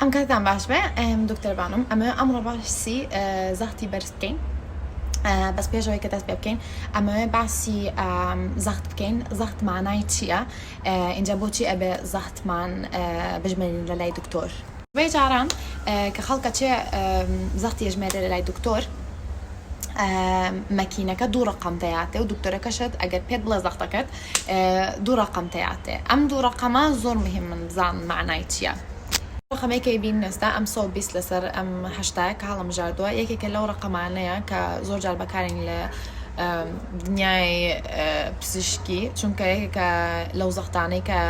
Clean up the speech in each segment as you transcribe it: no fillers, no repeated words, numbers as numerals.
ئەم کاتتان باش بێ دکتۆر بانم ئەمەوێ ئەمڕۆ باسی زەختی بەرز بکەین بەس پێشەوەی کە دەست پێ بکەین ئەمەوێ باسی زەخت بکەین زەخت مانای چییە اینجا بۆچی ئەبێ زەختمان بژمێرین لە لای دکتۆر بێ جاران کە خەڵکە چێ زەختی ئەژمێرێ لە لای دکتۆر مەکینەکە دوو ڕقم دەیاتێ و دکتۆرەکەشت ئەگەر پێت بڵێ زەختەکەت دوو ڕقم تەیاتێ ئەم دوو ڕقەمە زۆر مهمن بزان معنای چییە ڕەقەمەی کە ئەیبینن ئێستا ئەم 120 لەسەر ئەم هەشتایە کە هەڵمبژاردووە یەکێکە لەو ڕەقەمانەیە کە زۆر جار بەکارین لە دنیای پزیشکی چونکە یەکێکە لەو زەختانەی کە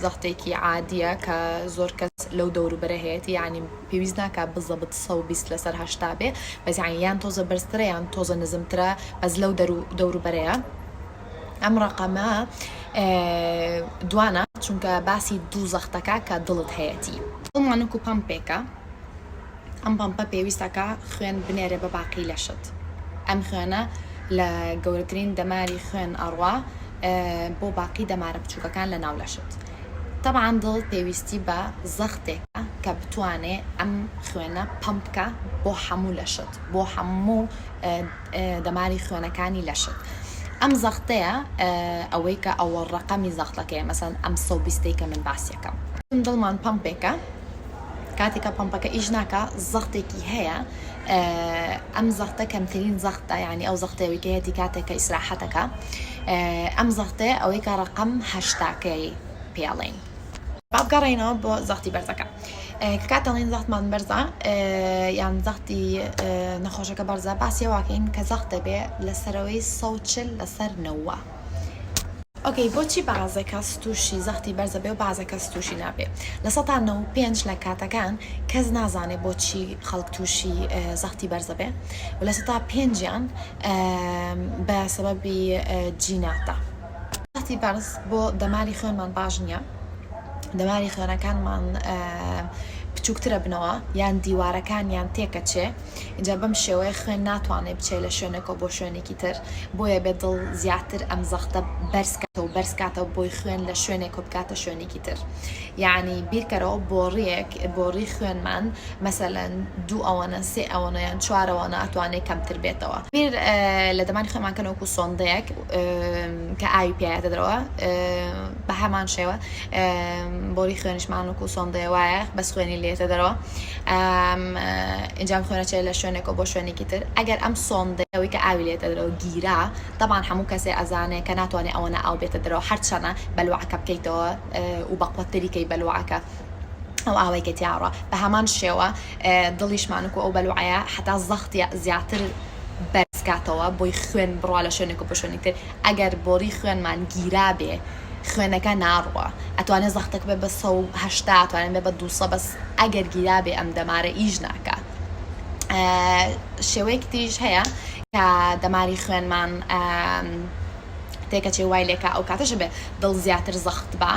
زەختێکی عادیە کە زۆر کەس لەو دەوروبەرە هەیەتی یعنی پێویست ناکە بزەبت 120 لەسەر هەشتا بێ بەس یعنی یان تۆزە بەرزترە یان تۆزە نزمترە بەس لەو دەوروبەرەیە ئەم ڕەقەمە دوانە چونکە باسی دوو زەختەکە کە دڵت هەیەتی. دڵمان وەکو پەمپێکە، ئەم پەمپە پێویستەکە خوێن بنێرێ بە باقی لەشت. ئەم خوێنە لە گەورەترین دەماری خوێن ئەڕوا بۆ باقی دەمارە بچووکەکان لە ناو لەشت. تەبعەن دڵ پێویستی بە زەختێکە کە بتوانێ ئەم خوێنە پەمپ بکا بۆ هەموو لەشت، بۆ هەموو دەماری خوێنەکانی لەشت. ئەم زەختەیە ئەوەی کە ئەوە ڕەقەمی زەختەکەیە مەسەن ئەم 120 کە من باسیەکەم. دڵمان پەمپێکە کاتێک کە پەمپەکە ئیش ناکا زەختێکی هەیە ئەم زەختە کەمترین زەختە یعنی ئەو زەختەوەی کە هەیەتی کاتێک کە ئیسراحەتەکە ئەم زەختەیە ئەوەی کە ڕەقەم هەشتاکەی پێڵین. با بگەڕێینەوە بۆ زەختی بەرزەکە. کە کات دەڵێن زەختمان بەرزە یان زەختی نەخۆشەکە بەرزە باسی ئەوەکەین کە زەخت دەبێ لەسەرەوەی 140 لەسەر نەوە. okay بۆچی بەعزێ کەس تووشی زەختی بەرزە بێ و بەعزێ کەس تووشی نابێ؟ 95% لە کاتەکان کەس نازانێ بۆچی خەڵک تووشی زەختی بەرزە بێ و لە سەتا پێنجیان بە سەبەبی جیناتە. زەختی بەرز بۆ دەماری خوێنمان باش نییە. دەماری خوێنەکانمان بچووکترە بنەوە یان دیوارەکانیان تێکەچێ اینجا بەم شێوەیە خوێن ناتوانێت بچێت لە شوێنێکەوە بۆ شوێنێکی تر بۆیە بێ دڵ زیاتر ئەم زەختە بەرزکاتەوە بەرزکاتەوە بۆی خوێن لە شوێنێکەوە بکاتە شوێنێکی تر یعنی بیرکەرەوە بۆڕیەک بۆڕی خوێنمان مەسەلەن دوو ئەوەنە سێ ئەوەنە یان چوار ئەوەنە ئەتوانێت کەمتر بێتەوە بیر لە دەماری خوێنمان کەن وەکو سۆندەیەک کە ئاوی پیایەتە دەرەوە بە هەمان شێوە بۆری خوێنیشمان وەکو سۆندەیە وایە بەس خوێنی لێتە دەرەوە ئینجام خوێنەچێت لە شوێنێکەوە بۆ شوێنێکی تر ئەگەر ئەم سۆندەیەوەی کە ئاوی لێتە دەرەوە گیرا تەبان هەموو کەسێ ئەزانێ کە ناتوانێت ئەوەنە ئاو بێتە دەرەوە هەرچەنە بەلوعەکە بکەیتەوە و بەقوەتتری کەی بەلوعەکە ئەو ئاوەی کە تیاڕە بە هەمان شێوە دڵیشمان وەکو ئەو بەلوعەیە حتا زەختی زیاتر بەرز کاتەوە بۆی خوێن بڕوا لە شوێنێک و بۆ شوێنێک تر ئەگەر بۆڕی خوێنمان گیرابێ خوێنەکە ناڕوا ئەتوانێ زەختەک بێ بە 180 ئەتوانێ بێ بە 200 بەس ئەگەر گیرابێ ئەم دەمارە ئیش ناکا شێوەیەکی تریش هەیە کە دەماری خوێنمان تێکەچێ وای لێکا ئەو کاتەش بێ دڵ زیاتر زەخت با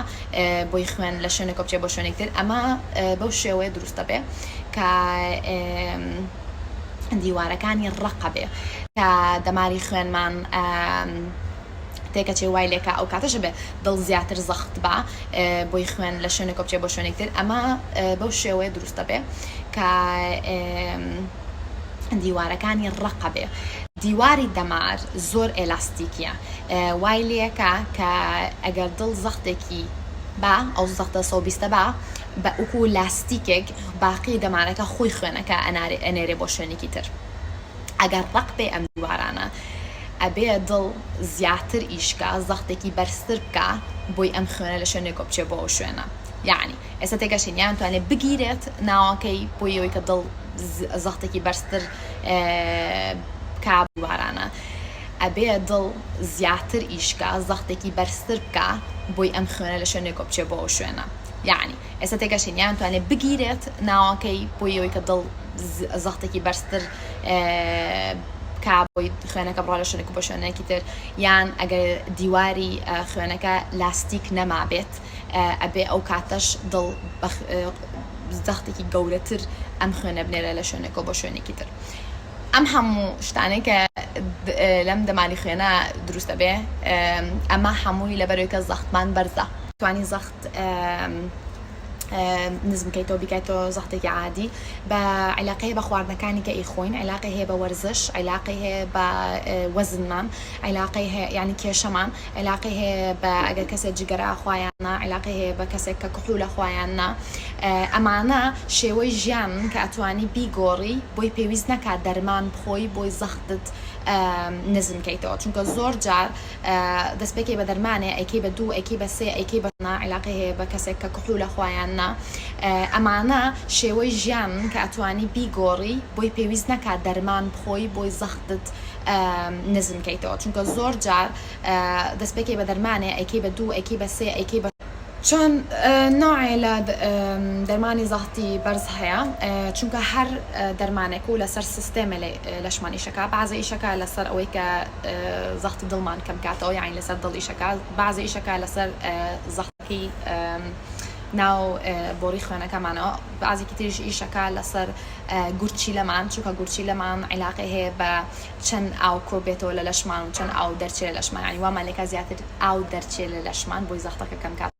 بۆی خوێن لە شوێنێکەوە بچێ بۆ شوێنێک تر ئەمە بەو شێوەیە دروستە بێ کە دیوارەکانی ڕەقە بێ کە دەماری خوێنمان تێکەچێ وای لێکا ئەو کاتەش بێ دڵ زیاتر زەخت با بۆی خوێن لە شوێنێکەوە بچێ بۆ شوێنێک تر ئەمە بەو شێوەیە دروستە بێ کە دیوارەکانی ڕەقە بێ. دیواری دەمار زۆر ئێلاستیکیە وای لێکا کە ئەگەر دڵ زەختێکی با ئەو زەختە سەوبیستە با بە وەکو لاستیکێک باقی دەمارەکە خۆی خوێنەکە ئەنارێ ئەنێرێ بۆ شوێنێکی تر ئەگەر ڕەق بێ ئەم دیوارانە ئەبێ دڵ زیاتر ئیش کا زەختێکی بەرزتر بکا بۆی ئەم خوێنە لە شوێنێکەوە بچێ بۆ ئەو شوێنە یەعنی ئێستا تێگەشتین یان توانێ بگیرێت ناوەکەی بۆی ئەوەی کە دڵ زەختێکی بەرزتر بکا بوارانە ئەبێ دڵ زیاتر ئیش کا زەختێکی بەرزتر بکا بۆی ئەم خوێنە لە شوێنێکەوە بچێ بۆ ئەو شوێنە یەعنی ئێستا تێگەشتین یان توانێ بگیرێت ناوەکەی بۆی ئەوەی کە دڵ زەختێکی بەرزتر بکا بۆی خوێنەکە بڕا لە شوێنێک بۆ شوێنێکی تر یان ئەگەر دیواری خوێنەکە لاستیک نەمابێت ئەبێ ئەو کاتەش دڵ زەختێکی گەورەتر ئەم خوێنە بنێرە لە شوێنێکەوە بۆ شوێنێکی تر ئەم هەموو شتانەی کە لەم دەماری خوێنە دروستە بێ ئەمە هەمووی لەبەرەوەی کە زەختمان بەرزە توانی زەخت. نزم کەیتەوە بیکەیتەوە زەختێکی عادی بە عیلاقەی هەیە بە خواردنەکانی کە ئیخۆین عیلاقەی هەیە بە وەرزش عیلاقەی هەیە بە وەزنمان عیلاقەی هەیە یعنی کێشەمان عیلاقەی هەیە بە ئەگەر کەسێک جگەرە ئەخوا یان نا عیلاقەی هەیە بە کەسێک کە کحول ئەخوا یان نا ئەمانە شێوەی ژیانن کە ئەتوانی بیگۆڕی بۆی پێویست نەکات دەرمان بخۆی بۆی زەختت نزم کەیتەوە چونکە زۆر جار دەست پێکەی بە دەرمانێ ئەیکەی بە دوو ئەیکەی بە سێ ئەیکەی بە نا عیلاقەی هەیە بە کەسێک کە کحول ئەخوا یان نا ئەمانە شێوەی ژیانن کە ئەتوانی بیگۆڕی بۆی پێویست نەکات دەرمان بخۆی بۆی زەختت نزم کەیتەوە چونکە زۆر جار دەست پێکەی بە دەرمانێ ئەیکەی بە دوو ئەیکەی بە سێ ئەیکەی بە چەند نەوعێ لە دەرمانی زەختی بەرز هەیە چونکە هەر دەرمانێک و لەسەر سیستێمێ لەشمان ئیشەکا بەعزێ ئیشەکا لەسەر ئەوەی کە زەختی دڵمان کەم کاتەوە یانی لەسەر دڵ ئیشەکا بەعزێ ئیشەکا لەسەر زەختەکەی ناو بۆڕی خوێنەکەمانەوە بەعزێکی تریش ئیشەکا لەسەر گورچیلەمان چونکە گورچیلەمان عیلاقەی هەیە بە چەند ئاو کۆ بێتەوە لە لەشمان و چەند ئاو دەرچێ لە لەشمان یانی وامان لێکا زیاتر ئاو دەرچێ لە لەشمان بۆی زەختەکە کەم کات.